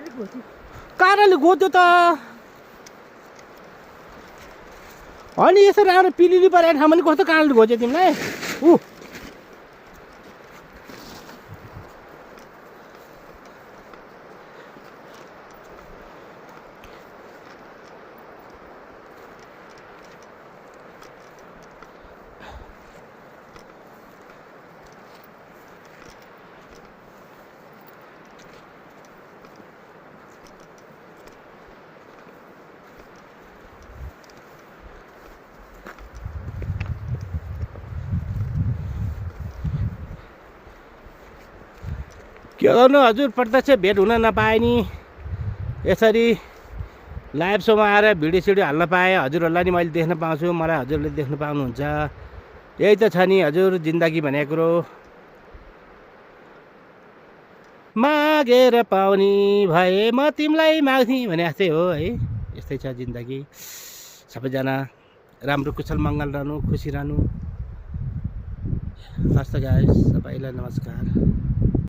काँडाले गोत्यो त अनि यसरी राम्रो पिलिली परेको ठाउँमा नि कस्तो काँडाले घोच्यो तिमीलाई के गर्नु हजुर, प्रत्यक्ष भेट हुन नपाए नि यसरी लाइभ सोमा आएर भिडियो सिडियो हाल्न पाएँ। हजुरहरूलाई नि मैले देख्न पाउँछु, मलाई हजुरले देख्न पाउनुहुन्छ। यही त छ नि हजुर जिन्दगी भनेको कुरो, मागेर पाउने भए म तिमीलाई माग्थेँ भने जस्तै हो है। यस्तै छ जिन्दगी। सबैजना राम्रो कुशल मङ्गल रहनु, खुसी रहनु। हस्त गाइस, सबैलाई नमस्कार।